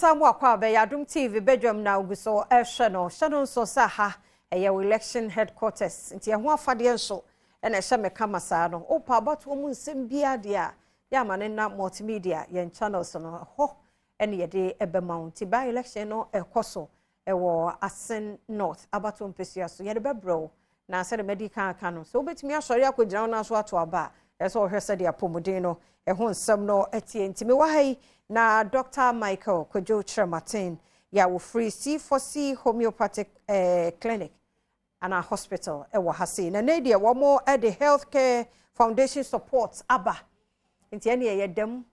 Yɛsan mu akɔ abɛyɛ Adom TV badwam na ogu so ɛhwɛ no. Hyɛ no nso sɛ ha ɛyɛ election headquarters, nti ɛho afadeɛ nso ɛna ɛhyɛ me kama saa no. Wopa abatoɔ mu nsɛm biara deɛ a, yɛ ama ne na multimedia yɛn channels no hɔ ɛne yɛde ɛbɛma wo. Nti by election no ɛkɔ so ɛwɔ Assin North abatoɔ mpɛsua so, yɛde bɛbrɛ wo. Na sɛde mɛdi kan aka no sɛ wobɛtumi asɔre akɔgyina wo nan so ato aba a, ɛsɛ ɔhwɛ sɛdeɛ apɔmuden no ɛho nsɛm no ɛtie. Nti mewɔ ha yi na Dr Michael Kwadwo Kyerɛmaten yɛ a wɔfiri C4C Homeopathic Clinic ana hospital ɛwɔ ha sei, na ne deɛ wɔn de Healthcare Foundation support aba, nti ɛne ɛyɛ dɛm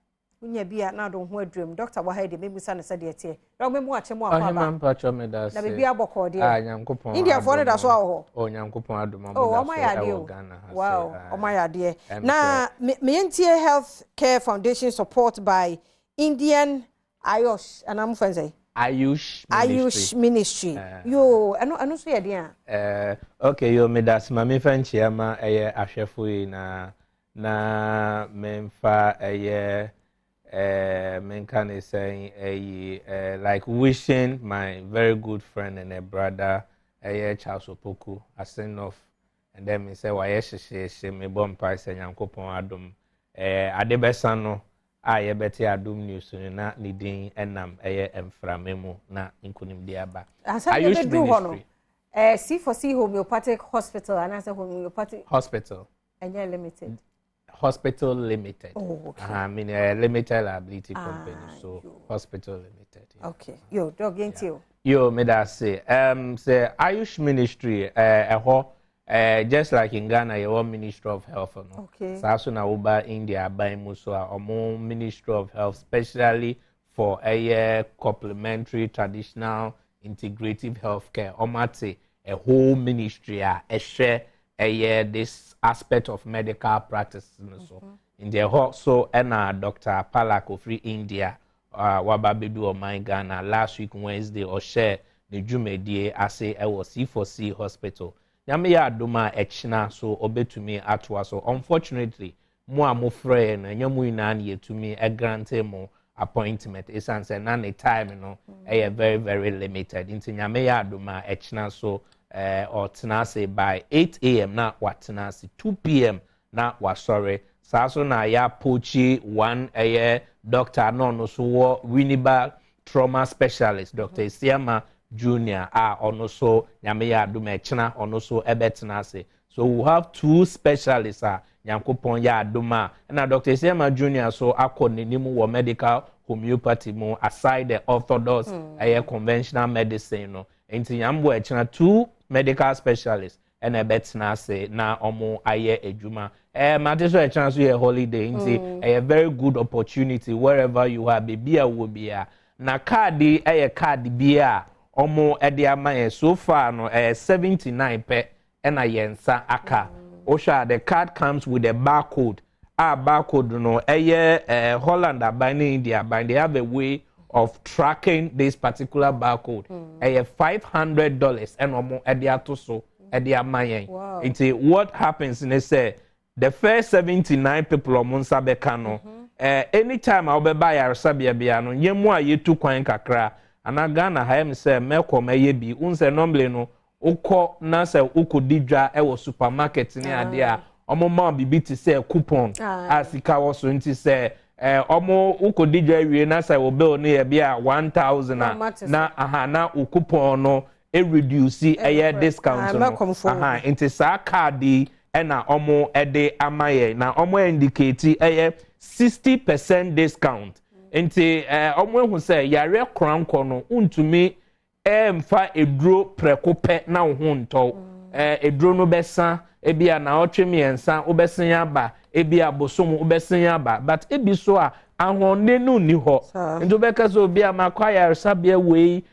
wonya bi a na ado ho aduram. Doctor wɔ ha yi deɛ, mɛmusa no sɛdeɛ teɛ na ɔmɛmu akyɛ mu akɔ aba. Ɔhema, mpatwɔ, meda ase. Na biribi abɔkɔɔ deɛ? Ah, Nyankopɔn Indiafoɔ no da so awɔ hɔ? Oh, Nyankopɔn adom, ɔmo Oh, da ɔmo so ayɛ adeɛ ɛwɔ o. Ghana ha. Wow. Sɛ, ah, Ɔmo ayɛ adeɛ. Ɛm Na meyɛntie Health Care Foundation support by Indian Ayush anaa mo fɛn sɛ Ayush Ayush Ministry. Ministry. Yo, ɛno nso yɛ den a. Okay, yo, meda ase. Ma memfa nkyia ma ɛyɛ ahwɛfo yi na memfa ɛyɛ menka ne sɛn ɛyi like wishing my very good friend and a brother, ɛyɛ Charles Opoku, Assin North, and then me sɛ wayɛ hyehyɛhye. Mebɔ mpae sɛ Nyankopɔn adom ade bɛsa no a yɛbɛte Adom News no na ne din ɛnam ɛyɛ mframa mu na nkonimdi aba. Ansa na Ayush yɛbɛduru hɔ no, Ministry. C4C Homeopathic Hospital anaasɛ Homeopathic Hospital. Ɛnyɛ limited? Hospital Limited. Oh, okay. I mean, a limited liability company. Ah, so yo. Hospital Limited. Yeah. Okay, yo, doc, yɛntie o. Yo, me da ase. Sɛ Ayush Ministry, ɛhɔ, just like in Ghana, yɛwɔ Ministry of Health no. Saa so na woba India aban mu so a, ɔmo Ministry of Health, specially for ɛyɛ complementary traditional integrative healthcare. Ɔmo ate a whole ministry a ɛhwɛ ɛyɛ this aspect of medical practice no so. Nti ɛhɔ so ɛna Dr. Palak ofiri India waba abɛdu ɔman Ghana last week Wednesday, ɔhyɛ ne dwumadie ase ɛwɔ C4C Hospital. Nyame yɛ adom a, ɛkyena so ɔbɛtumi atoa so. Unfortunately, mo a mofrɛ no, ɛnyɛ mo nyinaa na yɛtumi grant mo appointment, ɛsiane sɛ na ne time no ɛyɛ very very limited. Nti Nyame yɛ adom a, ɛkyena so ɔtena ase by 8 a.m. na watena ase, 2 p.m. na wasɔre. Saa so na yɛapokyi one ɛyɛ doctor na ɔno so wɔ Winneba, trauma specialist, Dr. Esiama Junior, a ɔno so Nyame yɛ adom ɛkyena ɔno so ɛbɛtena ase. So we have two specialists a Nyankopɔn yɛ adom a, ɛna Dr. Esiama Junior so akɔ n'anim wɔ medical homeopathy mu aside the orthodox ɛyɛ conventional medicine no. Nti Nyambo ɛkyena two medical specialists ɛna ɛbɛtena ase na ɔmo ayɛ adwuma. Mate so ɛkyena so yɛ holiday, nti ɛyɛ very good opportunity wherever you are, beebi a wɔ bia. Na kaadi ɛyɛ kaadi bi a ɔmo ɛde ama yɛn so far no, ɛyɛ 79 pɛ ɛna yɛn nsa aka. Wohwɛ a, the card comes with a barcode, a barcode no ɛyɛ Holland aban ne India aban, they have a way of tracking this particular barcode. Ɛyɛ $500 ɛna ɔmo ɛde ato so ɛde ama yɛn. Nti what happens ne sɛ the first 79 people ɔmo nsa bɛka no, anytime a wɔbɛba ayaresabea bia no, nyɛ mu a yɛtu kwan kakra anaa Ghana ha, yɛm sɛ mɛkɔ mɛyɛ bi n sɛ normally no, wokɔ na sɛ wokɔdi dwa ɛwɔ supermarket ne adeɛ a, ɔmo ma biribi te sɛ coupon a sika wɔ so. Nti sɛ ɔmo wokɔdi dwa awie na sɛ wo bill no yɛ bi a 1,000 a, na aha na wo coupon no ɛreduce ɛyɛ discount no aha. Nti saa card yi ɛna ɔmo ɛde ama yɛn na ɔmo indicate ɛyɛ 60% discount. Nti ɔmo ehu sɛ yareɛ korankɔ no ntumi ɛmfa eduro prɛko pɛ na wo ho ntɔw. Eduro no bɛsa ebi a na ɔtwe 3 wobɛsen aba, ebi a bosom wobɛsen aba, but ebi so a ahoɔden no nni hɔ. Nti wobɛka sɛ obi a makɔ ayaresabea wei,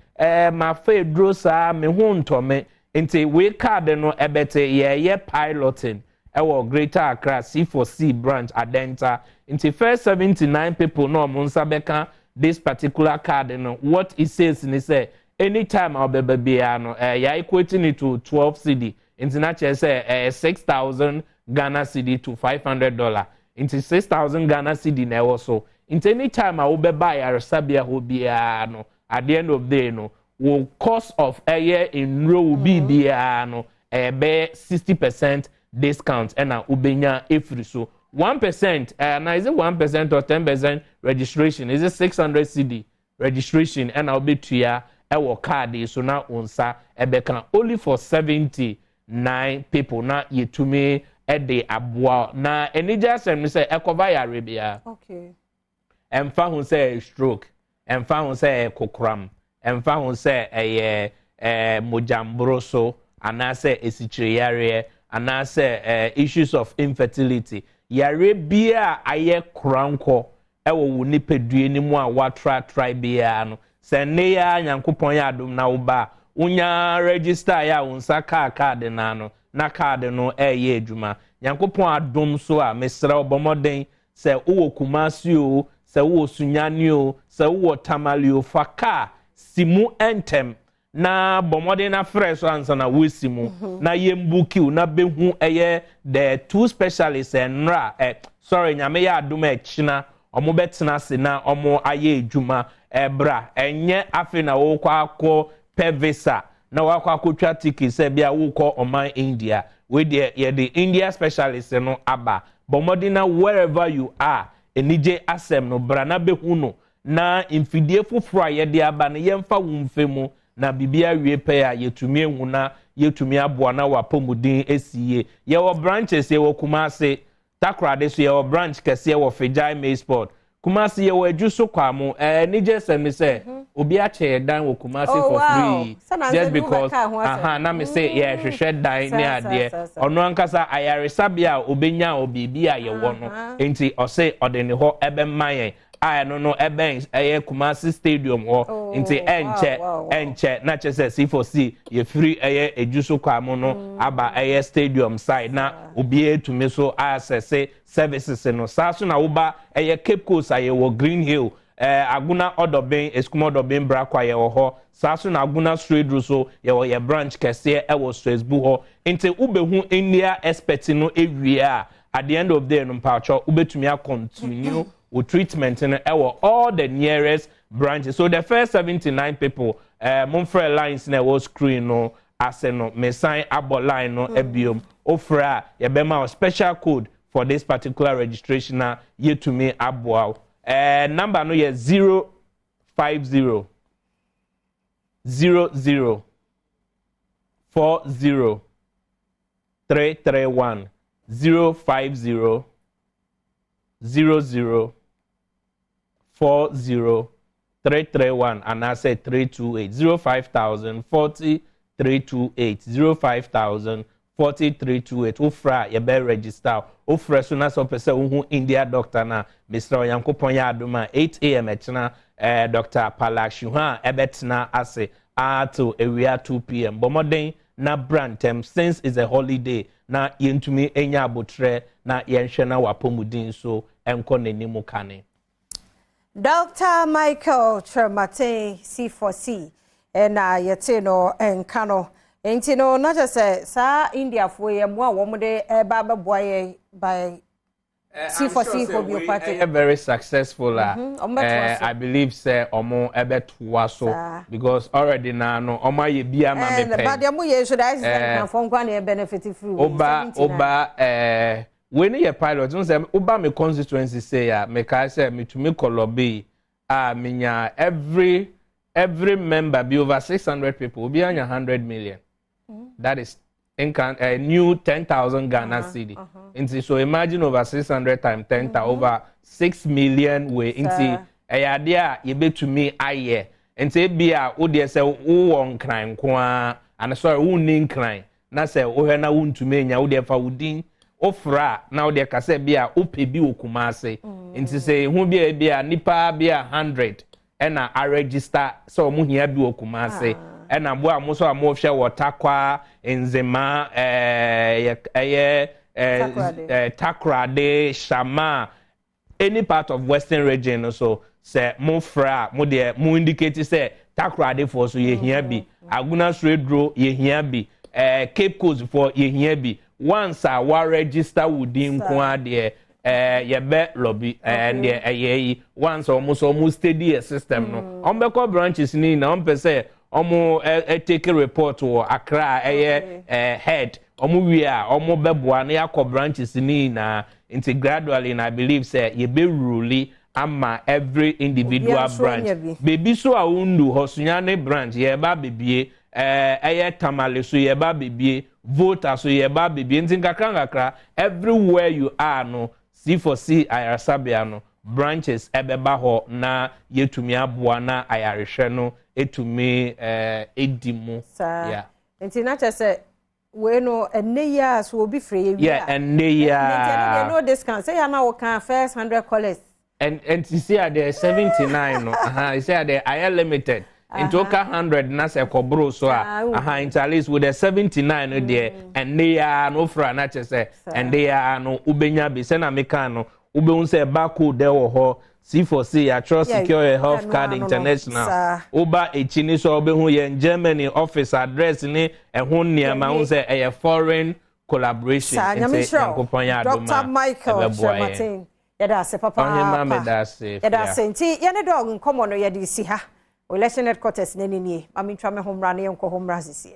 mafa eduro saa, me ho ntɔ me. Nti wei card no ɛbɛte yɛyɛ piloting ɛwɔ Greater Accra C4C branch, Adenta. Nti first 79 people na ɔmo nsa bɛka this particular card no, what it says ni sɛ anytime a ɔbɛba biara no, yɛ equating it to 12 cedi. Nti na kyerɛ sɛ 6,000 Ghana cedi to $500. Nti 6,000 Ghana cedi na ɛwɔ so. Nti anytime a wobɛba ayaresabea hɔ biara no, at the end of the day no, wo cost of ɛyɛ nnuro wo biribiara no, ɛyɛ bɛyɛ 60% discount ɛna wobɛnya efiri so. 1% na is it 1% or 10% registration? Is it 600 cedi registration ɛna wobɛtua ɛwɔ card yi so na wo nsa ɛbɛka? Only for 79 people na yɛtumi ɛde aboa. Na anigye asɛm sɛ ɛkɔba yare biara, ɛmfa ho sɛ ɛyɛ stroke, ɛmfa ho sɛ ɛyɛ kokoram, ɛmfa ho sɛ ɛyɛ mogyamboro so, anaasɛ esikyire yareɛ, anaasɛ issues of infertility, yare biara a ayɛ korankɔ ɛwɔ wo nipadua no mu a watratra biara no, sɛ nne ya Nyankopɔn yɛ adom na woba a, wonya register yɛ a, wo nsa kaa card na no na card no ɛɛyɛ adwuma. Nyankopɔn adom so a, mesrɛ wo, bɔ mmɔden sɛ wowɔ Kumasi o, sɛ wowɔ Sunyani o, sɛ wowɔ Tamale o, fa kaa si mu ntɛm na bɔ mmɔden na frɛ so ansa na woasi mu na yɛm book wo na bɛhu ɛyɛ the two specialists ɛnra sorry, Nyame yɛ adom a, ɛkyina ɔmo bɛtena ase na ɔmo ayɛ adwuma. Ɛbra ɛnyɛ afei na wɔkɔ akɔ pɛ visa na wakɔ akɔtwa ticket sɛ bia wokɔ ɔman India. Wei deɛ, yɛde India specialist no aba. Bɔ mmɔden na wherever you are, anigye asɛm no, bra na bɛhu no na mfidie foforɔ a yɛde aba no, yɛmfa wo mfe mu na biribi awie pɛ a, yɛtumi ehu na yɛtumi aboa na wapɔmuden esi yie. Yɛwɔ branches, yɛwɔ Kumase, Takoradi so, yɛwɔ branch kɛseɛ wɔ Fegyae Maysport. Kumasi yɛwɔ Adwu so Kwamo. Anigye sɛm ni sɛ obi akyɛ yɛ dan wɔ Kumasi for free just because aha na me sɛ yɛhwehwɛ dan ne adeɛ. Ɔno ankasa ayaresabea a obenya wɔ beebi a yɛwɔ no nti, ɔsɛ ɔde ne hɔ ɛbɛma yɛn a ɛno no ɛbɛn ɛyɛ Kumasi Stadium hɔ. Nti ɛnkyɛ ɛnkyɛ na kyerɛ sɛ C4C yɛfiri ɛyɛ Edu so Kwamo no aba ɛyɛ stadium side na obiara etumi so access services no. Saa so na woba ɛyɛ Cape Coast a, yɛwɔ Green Hill, Agona Ɔdɔbɛn, Esukuma Ɔdɔbɛn Brakwa, yɛwɔ hɔ. Saa so na Agona Swedru so yɛwɔ yɛ branch kɛseɛ ɛwɔ Swesbu hɔ. Nti wobɛhu India expert no ewie a, at the end of the day no, mpatsɔ, wobɛtumi acontinue wo treatment no ɛwɔ all the nearest branches. So the first 79 people, momfrɛ lines na ɛwɔ screen no ase no. Mesan abɔ line no ebiom. Ofrɛ a, yɛbɛma wo special code for this particular registration na yɛtumi aboa wo. Number no yɛ 050 00 40 331, 050 00 40 331 anaasɛ 328, 05000 40 328, 05000 40 328. Wofrɛ a, yɛbɛ register. Wofrɛ so na sɛ wopɛ sɛ wohu India doctor no a, mesrɛ, Onyankopɔn yɛ adom a, 8 a.m. ɛkyena Dr. Palak Shuha ɛbɛtena ase ato awia 2 p.m. Bɔ mmɔden na bra ntɛm since it's a holiday na yɛntumi nya abotrɛ na yɛnhwɛ na wapɔmuden so nkɔ n'anim kane. Dr. Michael Kyerematen C4C ɛna yɛte no nka no. Nti no na kyerɛ sɛ saa Indiafoɔ yɛ mmoa a wɔn de ɛba abɛboa yɛ by C4C Homeopathy. Ɛyɛ very successful a, I believe sɛ ɔmo ɛbɛtoa so because already na no ɔmo ayɛ bi ama me pɛ. But deɛ mo yɛ nso de ayɛ sɛ nkanfo nkwa na yɛ benefit free. Oba wei ne yɛ pilot n sɛ oba me constituency sɛ a, mekae sɛ metumi kɔ lobby a, menya every member bi over 600 people, obi anya 100 million. That is nkan new 10,000 Ghana cedi. Nti so imagine over 600 times 10, over 6 million wei. Nti ɛyɛ adeɛ a yɛbɛtumi ayɛ. Nti ebi a wodeɛ sɛ wowɔ Nkran nko ara ana, sorry, wonni Nkran na sɛ wohwɛ na wontumi nya, wodeɛ fa wo din wofra na wodeɛ kasa bi a wopɛ bi wɔ Kumase. Nti sɛ ehu bi a, ebi a nipa bi a 100 ɛna aregister sɛ wɔn hia bi wɔ Kumase, ɛna bo a mo nso a mohwɛ wɔ Takwa, Nzema, ɛyɛ Takoradi, Shama, any part of Western Region no so, sɛ mo frɛ a, mo deɛ mo indicate sɛ Takoradefoɔ so yɛhia bi, Agona Sueduro yɛhia bi, Cape Coast foɔ yɛhia bi. Once a wa register wo din nko adeɛ. Yɛbɛ lobby deɛ ɛyɛ yi once ɔmo so ɔmo steady yɛ system no, ɔmo bɛkɔ branches ni na ɔmo pɛ sɛ ɔmo ɛ take report wɔ Accra, ɛyɛ head. Ɔmo wie a, ɔmo bɛboa na yɛakɔ branches ni nyinaa. Nti gradually na I believe sɛ yɛbɛ roll ama every individual branch. Beebi so a wondu hɔ, Sunyani branch yɛba bebie, ɛyɛ Tamale so yɛba bebie, Volta so yɛba bebie. Nti nkakra nkakra, everywhere you are no, C4C ayaresabea no branches ɛbɛba hɔ na yɛtumi aboa na ayarehwɛ no etumi edi mu. Saa nti na kyerɛ sɛ wei no, ɛnɛ yi a so obi firi yɛ wie a, ɛnɛ yi a. Nti ɛno deɛ, no discount sɛ yɛn na wɔka first 100 callers. And nti si adeɛ 79 no, si adeɛ ayɛ limited, nti woka 100 na sɛ kɔboro so a, aha, nti at least with the 79 no deɛ, ɛnɛ yi a no wofra na kyerɛ sɛ ɛnɛ yi a no wobɛnya bi. Sɛ na meka no, wobɛhu sɛ barcode wɔ hɔ, C4C yɛatwerɛ Secure Your Health Card International. Woba ekyi ni so, wobɛhu yɛn Germany office address ne ɛho nneɛma ho sɛ ɛyɛ foreign collaboration. Nti Nyankopɔn yɛ adom a, Dr. Michael Kyerematen, yɛda ase papaapa, yɛda ase. Nti yɛne dɔg nkɔmmɔ no yɛde si ha. Election headquarters n'ani nie. Maame, ntwa me ho mmra na yɛnkɔ hɔ mmra sesie.